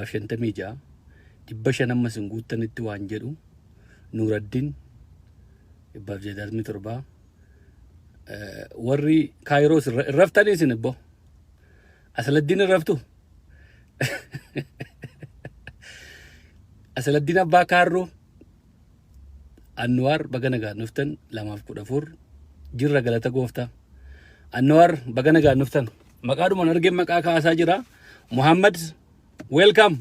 256, 500 amma isin guuttanitti waan jedhu. Nuuraddin 167. Warri Kaayiroos hin raftanii isin ibbo Asaladdiin hin raftu. Asaladdiin abbaa kaarroo Annuwaar, baga nagaan dhuftan. 2:14 jirra, galata gooftaa. Annuwaar, baga nagaan dhuftan. Maqaadhumaan argeen maqaa kaasaa jira. Muhammad, welcome.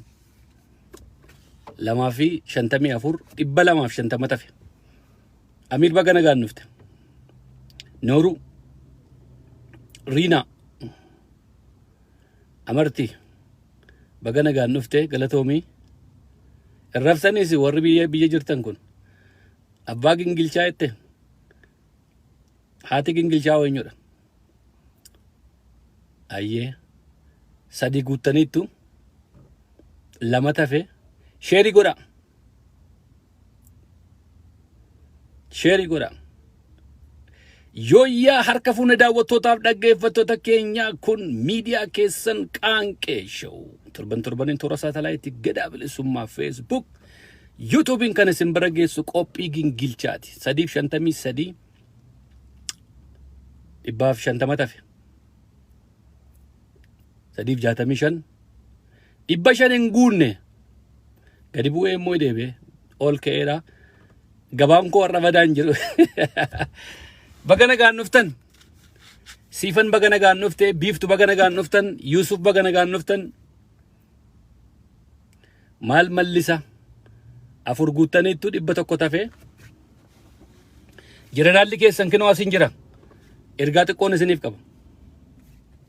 2:54, 250 tafe. Amiir, baga nagaan dhufte. Nooru, Riinaa, Amartii, baga nagaan dhufte, galatoomii. Hin raftaniis warri biyya jirtan kun. Abbaa gingilchaa jette, haati gingilchaa eenyudha? Ayyee, 3 guuttaniittu, 2 tafe. Share godha, share godha. Yooyyaa, harka fuune daawwattootaaf dhaggeeffattoota keenya. Kun miidiyaa keessan Qaanqee Show. Torban torbaniin toora saatalaayitii Gadaa Bilisummaa, Facebook, YouTubeiin kan isin bira geessu qophii gingilchaati. 3:53, 150 tafe. 3:65, 500 hin guunne. Gadi bu'ee immoo deebi'ee ol ka'eera. Gabaan koo har'a badaan jiru. Baga nagaan dhuftan. Siifan, baga nagaan dhufte. Biiftu, baga nagaan dhuftan. Yuusuf, baga nagaan dhuftan. Maal mallisa? 4 guuttaniittu, 100 tafe. Jeneraalli keessan kinoo asin jira. Ergaa xiqqoon isiniif qaba.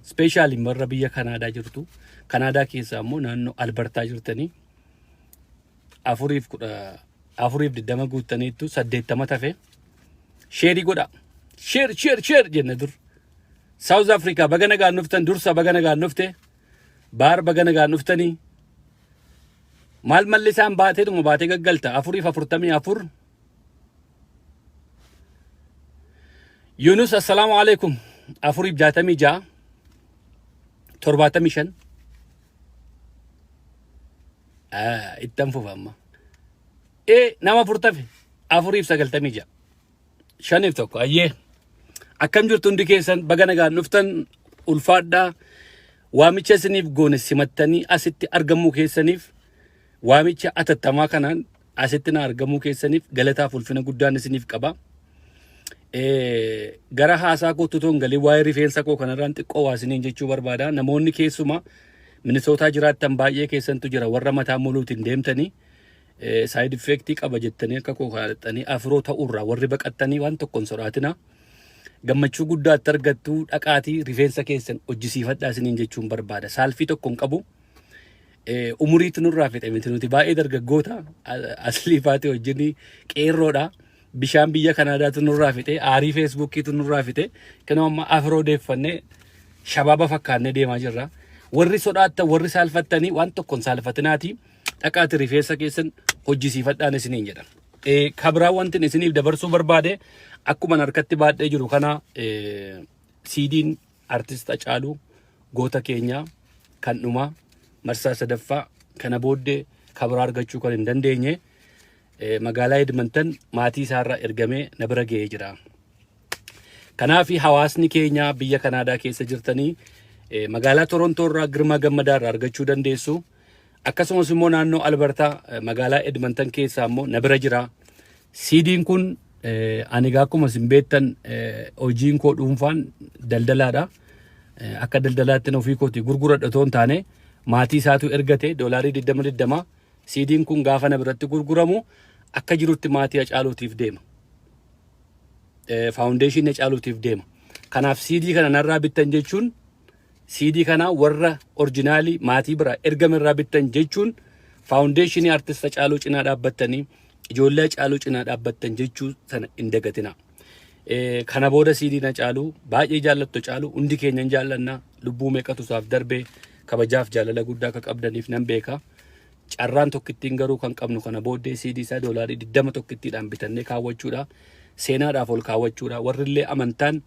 Specially warra biyya Kanaadaa jirtu. Kanaadaa keessaa immoo naannoo Albertaa jirtanii, 4:14, 4:20 guuttaniittu, 80 tafe. Share godha. Share, share, share jenna dur. South Africa, baga nagaan dhuftan. Dursa, baga nagaan dhufte. Baar, baga nagaan dhuftanii. Maal mallisaan baateetuma baatee gaggalta. 4:44. Yunus, assalaamu alaikum. 4:66, 75. Ittan fufa amma. Ee, nama 4 tafe. 4:96. 5:01. Ayyee. Akkam jirtu hundi keessan? Baga nagaan dhuftan, ulfaadhaa. Waamicha isiniif goone simattanii asitti argamuu keessaniif, waamicha atattamaa kanaan asitti na argamuu keessaniif galataaf ulfina guddaan isiniif qaba. Gara haasaa kootti otoo hin galin waa'ee rifeensa koo kanarraan xiqqoo waa isiniin jechuu barbaada. Namoonni keessumaa Minisootaa jiraattan baay'ee keessantu jira, warra mataa muluutiin deemtanii side effectii qaba jettanii akka koo kaadhattanii afro ta'urraa warri baqattanii, waan tokko hin sodaatina. Gammachuu guddaa itti argattu, dhaqaatii rifeensa keessan hojjisiifadhaa isiniin jechuun barbaada. Saalfii tokko hin qabu. Umuriitu nurraa fixe miti, nuti baay'ee dargaggoota, aslii faatee wajjin qeerroodha. Bishaan biyya Kanaadaatu nurraa fixe, aarii Facebookiitu nurraa fixe. Kanuma amma afro deeffannee shabaaba fakkaannee deemaa jirra. Warri sodaattan, warri saalfattanii, waan tokko hin saalfatinaati. Dhaqaati rifeensa keessan hojjisiifadhaan isiniin jedha. Kabraa wanti isiniif dabarsuu barbaade, akkuma harkatti baadhee jiru kana, CDn artist Hacaaluu goota keenyaa kan dhumaa marsaa sadaffaa, kana booddee kabraa argachuu kan hin dandeenye, magaalaa Edmonton maatii isaarraa ergamee na bira ga'ee jira. Kanaaf hawaasni keenya biyya Kanaadaa keessa jirtanii magaalaa Torontoo irraa Girmaa Gammadaa irraa argachuu dandeessu. Akkasumas immoo naannoo Albertaa, magaalaa Edmonton keessaa immoo na bira jira. CDn kun ani egaa akkuma isin beektan hojiin koo dhuunfaan daldalaadha. Akka daldalaatti ofii kooti gurguradha otoo hin taane, maatii isaatu ergate doolaarii 20 20. CDn kun gaafa na biratti gurguramu akka jirutti maatii Hacaaluutiif deema. Foundationii Hacaaluutiif deema. Kanaaf CD kana narraa bittan jechuun, CD kana warra originalii maatii biraa ergame irraa bittan jechuun, foundationii artist Hacaaluu cinaa dhaabbattanii, ijoollee Hacaaluu cinaa dhaabbattan jechuu sana hin dagatina. Kana booda CD Hacaaluu baay'ee jaallattu, Hacaaluu hundi keenya hin jaallanna, lubbuu meeqatu isaaf darbee, kabajaaf jaalala guddaa akka qabdaniif nan beeka. Carraan tokkittiin garuu kan qabnu kana booddee CD isaa doolaarii 20 tokkittiidhaan bitannee kaawwachuudha. Seenaadhaaf ol kaawwachuudha. Warri illee amantaan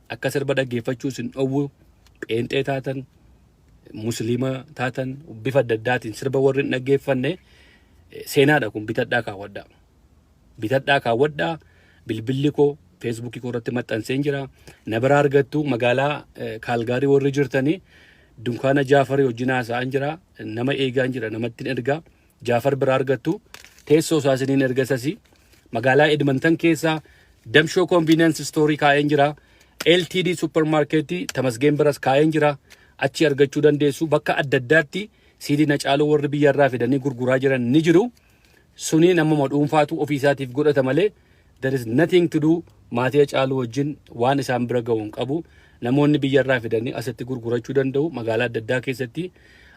akka sirba dhaggeeffachuu isin dhowwu, pheenxee taatan, Musliima taatan, bifa adda addaatiin sirba warri hin dhaggeeffanne, seenaadha kun, bitadhaa kaawwadhaa. Bitadhaa kaawwadhaa. Bilbilli koo Feesbuukii koo irratti maxxanseen jira. Na biraa argattu. Magaalaa Kaalgaarii warri jirtanii dunkaana Jaafarii wajjin haasa'an jira. Nama eegaan jira, namatti hin ergaa. Jaafar biraa argattu. Teessoo isaa isiniin erga sasi. Magaalaa Edmonton keessaa Damshoo Convenience Store kaa'een jira. LTD Supermarket Tamasgeen biras kaa'een jira. Achi argachuu dandeessu. Bakka adda addaatti CD Hacaaluu warri biyyarraa fidanii gurguraa jiran ni jiru. Suni namuma dhuunfaatu ofii isaatiif godhata malee there is nothing to do maatii Hacaaluu wajjin, waan isaan bira ga'u hin qabu. Namoonni biyyarraa fidanii asitti gurgurachuu danda'u magaalaa adda addaa keessatti.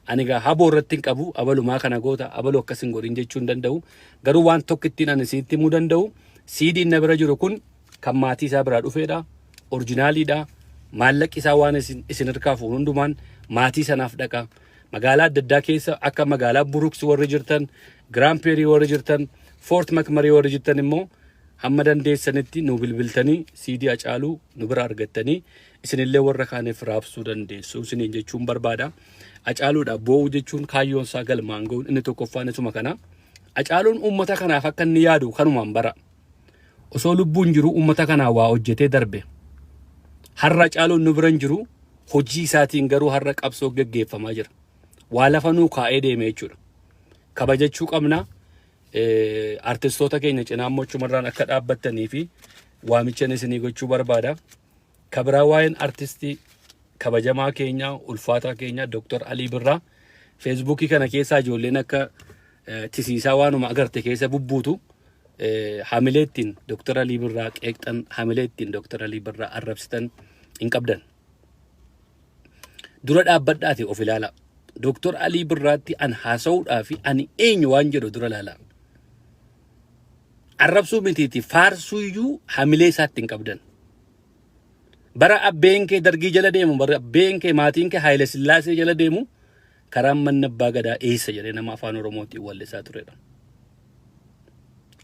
Ani egaa haboo irratti hin qabu, abalumaa kana goota, abaluu akkas hin godhin jechuu hin danda'u. Garuu waan tokko ittiin ani sitti himuu danda'u, CD'n na bira jiru kun kan maatii isaa biraa dhufeedha. Originaliidha. Maallaqi isaa waan isin harkaa fuun hundumaan maatii sanaaf dhaqa. Magaalaa adda addaa keessa akka magaalaa Brooks warri jirtan, Grande Prairie warri jirtan, Fort McMurray warri jirtan immoo hamma dandeessanitti nu bilbiltanii CD Hacaaluu nu bira argattanii isinillee warra kaaniif raabsuu dandeessu isiniin jechuun barbaada. Hacaaluudha boo'uu jechuun kaayyoon isaa galmaan ga'uun inni tokkoffaan isuma kana. Hacaaluun uummata kanaaf akka inni yaadu kanumaan bara. Osoo lubbuun jiru uummata kanaa waa hojjetee darbe. Har'a Hacaaluun nu bira hin jiru, hojii isaatiin garuu har'a qabsoo geggeeffamaa jira. Waa lafa nuu kaa'ee deeme jechuudha. Kabajachuu qabna. Artistoota keenya cinaa immoo achumarraan akka dhaabbattanii fi waamicha isinii gochuu barbaada. Kabiraa waa'een artistii kabajamaa keenya, ulfaataa keenya, Dr. Alii Birraa, Feesbuukii kana keessaa ijoolleen akka tisiisaa waanuma agarte keessa bubbuutu, hamilee ittiin Dr. Alii Birraa qeeqxan, hamilee ittiin Dr. Alii Birraa arrabsitan hin qabdan. Dura dhaabbadhaati of ilaala. Dr. Alii Birraatti an haasa'uudhaa fi ani eenyu waan jedhu dura ilaala. Arrabsuu mitiiti, faarsuu iyyuu hamilee isaatti hin qabdan. Bara abbeen kee Dargii jala deemu, bara abbeen kee, maatiin kee Haayile Sillaasee jala deemu, karaan manni abbaa gadaa eessa jedhee nama afaan Oromootiin wallisaa turedha.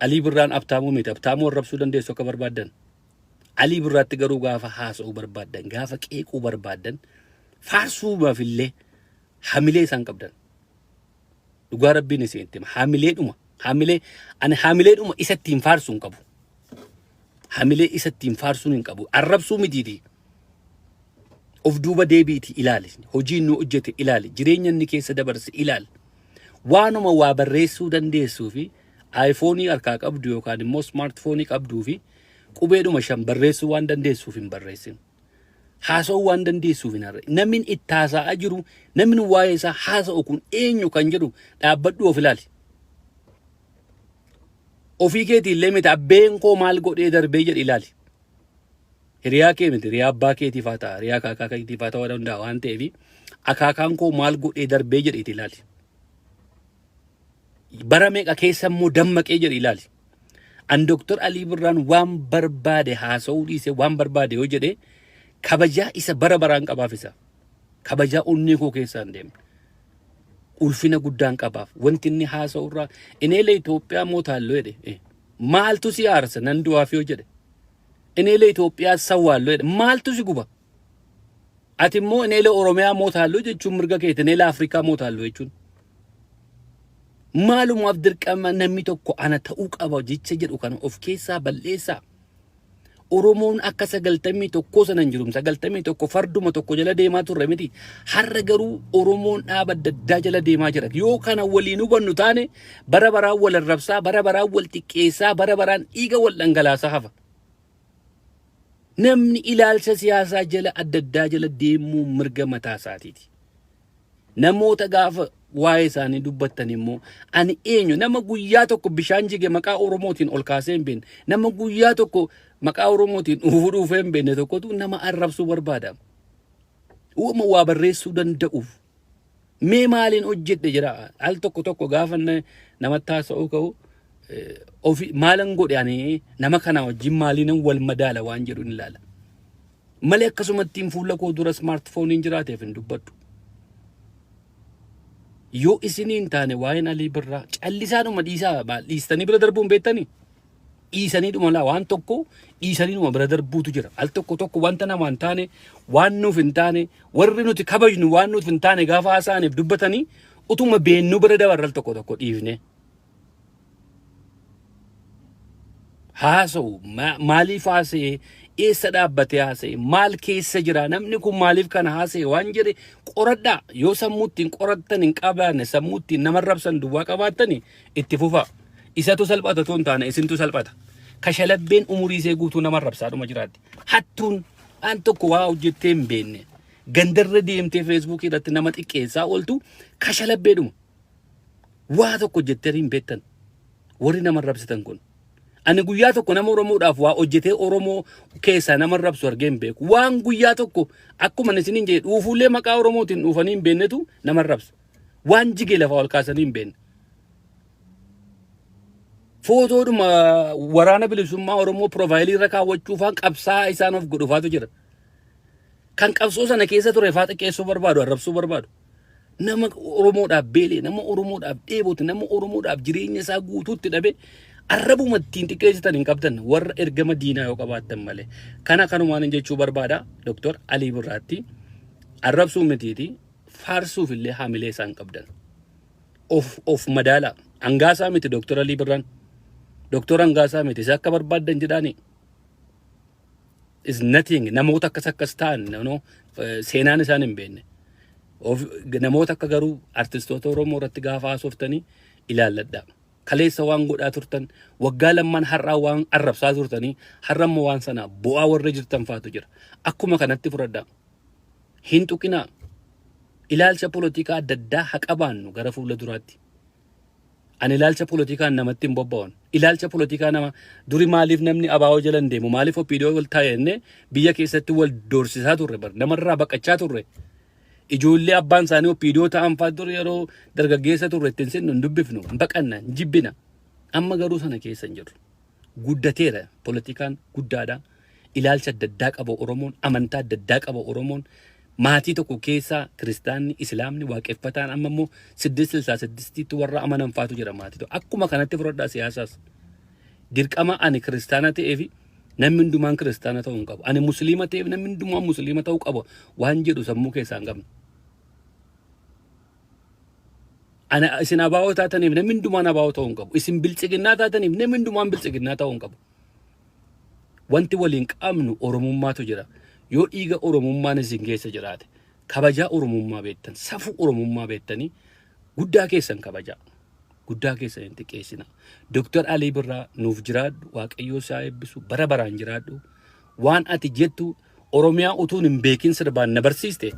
Alii Birraan Abtaamuu miti. Abtaamuu arrabsuu dandeessu akka barbaaddan. Alii Birraatti garuu gaafa haasa'uu barbaaddan, gaafa qeequu barbaaddan, faarsuumaaf illee hamilee isaan qabdan. Dhugaa Rabbiin isin itti hima. Hamileedhuma. Hamilee ani hamileedhuma isa ittiin faarsuu hin qabu. Hamilee isa ittiin faarsuun hin qabu. Arrabsuu mitiiti. Of duuba deebiiti ilaali. Hojii inni hojjete ilaali. Jireenya inni keessa dabarse ilaali. Waanuma waa barreessuu dandeessuu fi iPhone harkaa qabdu yookaan immoo smartphone qabduu fi qubeedhuma shan barreessuu waan dandeessuuf hin barreessin. Haasa'uu waan dandeessuuf hin harre. Namni itti haasa'aa jiru, namni waa'ee isaa haasa'u kun eenyu kan jedhu dhaabbadhu of ilaali. Ofii keetii illee miti, abbeen koo maal godhee darbee jedhi ilaali. Hiriyaa kee miti, hiriyaa abbaa keetiif haa ta'a, hiriyaa akaakaa keetiif haa ta'uu danda'a waan ta'eef, akaakaan koo maal godhee darbee jedhiiti ilaali. Bara meeqa keessa immoo dammaqee jedhi ilaali. An Dooktar Alii Birraan waan barbaade haasa'uu dhiise, waan barbaade yoo jedhe, kabajaa isa bara baraan qabaaf isa. Kabajaa onnee koo keessaa hin deemne. Ulfina guddaan qabaaf. Wanti inni haasa'u irraa ineelee Itoophiyaa moo taalloo jedhe. Maaltu si aarsa nan du'aaf yoo jedhe? Ineelee Itoophiyaa sawwaalloo jedhe, maaltu si guba? Ati immoo ineelee Oromiyaa moo taalloo jechuun mirga keeti, ineelee Afrikaa moo taalloo jechuun. Maalumaaf dirqama namni tokko ana ta'uu qaba jecha jedhu kana of keessaa balleessaa. Oromoon akka 91 sana hin jiru. 91 farduma tokko jala deemaa turre miti. Har'a garuu Oromoon dhaaba adda addaa jala deemaa jira. Yoo kana waliin hubannu taane, bara baraan wal arrabsaa, bara baraan wal xiqqeessaa, bara baraan dhiiga wal dhangalaasaa hafa. Namni ilaalcha siyaasaa jala adda addaa jala deemuu mirga mataa isaatiiti. Namoota gaafa waa'ee isaanii dubbattan immoo ani eenyu? Nama guyyaa tokko bishaan jige maqaa Oromootiin ol kaasee hin beekne, nama guyyaa tokko maqaa Oromootiin dhuufuu dhuufee hin beekne tokkotu nama arrabsuu barbaada. Uuma waa barreessuu danda'uuf mee maaliin hojjedhe jira. Al tokko tokko gaafa namatti haasa'uu ka'u, ofi maalan godhe, ani nama kana wajjin maaliin wal madaala waan jedhu ni ilaala. Malee akkasumatti fuula koo dura smartphoneiin jiraateef hin dubbadhu. Yoo isinii hin taane waa'een Alii Birraa, callisaadhuma dhiisaa, dhiistanii bira darbuun beektanii. Dhiisanii dhuma laa waan tokko dhiisanii dhuma bira darbuutu jira. Al tokko tokko wanta namaa hin taane, waan nuuf hin taane, warri nuti kabajnu waan nuuf hin taane gaafa haasa'aniif dubbatanii utuma beennuu bira dabarra al tokko tokko dhiifne. Haasa'u maaliif haasa'e, eessa dhaabbatee haasa'e, maal keessa jira, namni kun maaliif kana haasa'e waan jedhe qoradhaa. Yoo sammuu ittiin qorattan hin qabaanne, sammuu ittiin nama rabsan duwwaa qabaattani itti fufaa. Isatu salphata otoo hin taane isintu salphata. Kashalabbeen umurii ishee guutuu nama rabsaadhuma jiraatti. Hattuun waan tokko waa hojjettee hin beekne gandarra deemtee feesbuukii irratti nama xiqqeessaa ooltu kashalabbeedhuma. Waa tokko hojjettee hin beektan warri nama rabsitan kun. Ani guyyaa tokko nama Oromoodhaaf waa hojjetee Oromoo keessaa nama rabsu argee hin beeku. Waan guyyaa tokko akkuma ani isiniin jedhe dhuufuullee maqaa Oromootiin dhuufanii hin beeknetu nama rabsa. Waan jige lafaa ol kaasanii hin beekne. Footoodhuma waraana bilisummaa Oromoo piroofaayilii irra kaawwachuufaan qabsaa isaan of godhufaatu jira. Kan qabsoo sana keessa ture faa xiqqeessuu barbaadu, arrabsuu barbaadu. Nama Oromoodhaaf beelee, nama Oromoodhaaf dheebote, nama Oromoodhaaf jireenya isaa guutuutti dhabe arrabuma ittiin xiqqeessitan hin qabdan warra ergama diinaa yoo qabaattan malee. Kana kanumaan jechuu barbaada Dr. Alii Birraatti arrabsuu mitiiti faarsuuf illee haamilee isaan qabdan. Of madaala. Angaasaa miti Dr. Alii Birraan. Dr. Angaasaa miti. Isa akka barbaaddan jedhaani. Is nothing. Namoota akkas akkas ta'an no, seenaan isaan hin beekne. Namoota akka garuu artistoota Oromoo irratti gaafa haasoftanii ilaalladha. Kaleessa waan godhaa turtan, waggaa lamman har'aa waan arrabsaa turtanii, har'a immoo waan sana bu'aa warra jirtan faatu jira. Akkuma kanatti fudhadhaa. Hin tuqinaa. Ilaalcha polotikaa adda addaa haa qabaannu gara fuula duraatti. Ani ilaalcha polotikaan namatti hin bobba'un. Ilaalcha polotikaa nama duri maaliif namni ABO jala hin deemu, maaliif OPDO wal taa'e jennee biyya keessatti wal doorsisaa turre bar namarraa baqachaa turre. Ijoollee abbaan isaanii OPDO ta'an fa'aa dur yeroo dargaggeessa turre ittiin sinnu hin dubbifnu, hin baqanna, hin jibbina. Amma garuu sana keessa hin jirru. Guddateera, polotikaan guddaadha. Ilaalcha adda addaa qaba Oromoon, amantaa adda addaa qaba Oromoon. Maatii tokko keessaa kiristaanni, islaamni, waaqeffataan amma immoo siddist silsaa siddistiitti warra amanan faatu jira maatii tokko. Akkuma kanatti fudhadhaa siyaasaas. Dirqama ani kiristaana ta'eef namni hundumaan kiristaana ta'uu hin qabu. Ani musliima ta'eef namni hundumaan musliima ta'uu qaba waan jedhu sammuu keessaa hin qabnu. Ana isin abaa'oo taataniif namni hundumaan abaa'oo ta'uu hin qabu. Isin biltsiginnaa taataniif namni hundumaan biltsiginnaa ta'uu hin qabu. Wanti waliin qabnu Oromummaatu jira. Yoo dhiiga Oromummaan isin keessa jiraate, kabajaa Oromummaa beektan, safuu Oromummaa beektanii guddaa keessan kabajaa. Guddaa keessan hin xiqqeessina. Dooktar Alii Birraa nuuf jiraadhu, Waaqayyoo isaa eebbisu, bara baraan jiraadhu. Waan ati jettu Oromiyaa utuun hin beekin sirbaan na barsiiste.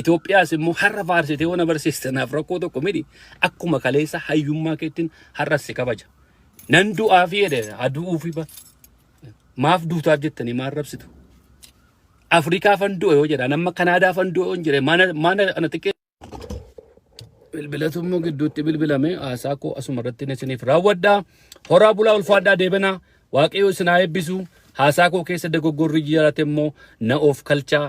Itoophiyaas immoo har'a faarsitee yoo na barsiiste naaf rakkoo tokko miti. Akkuma kaleessa hayyummaa keettiin har'as si kabaja. Nan du'aafi jedhe haa du'uufi ba. Maaf duutaaf jettanii maal rabsitu? Afrikaa fan du'e yoo jedhan amma Kanaadaa fan du'e yoo jedhe maana maana ana xiqqee. Bilbilatu immoo gidduutti bilbilame haasaa koo asuma irratti isiniif raawwadha. Horaa bulaa ulfaadhaa deebanaa. Waaqayyo isin haa eebbisu. Haasaa koo keessa dogoggorri jiraate immoo na of kalchaa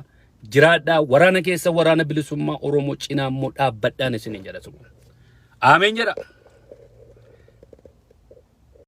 jiraadhaa. Waraana keessa waraana bilisummaa Oromoo cinaa immoo dhaabbadhaan isiniin jedha. Ameen jedha.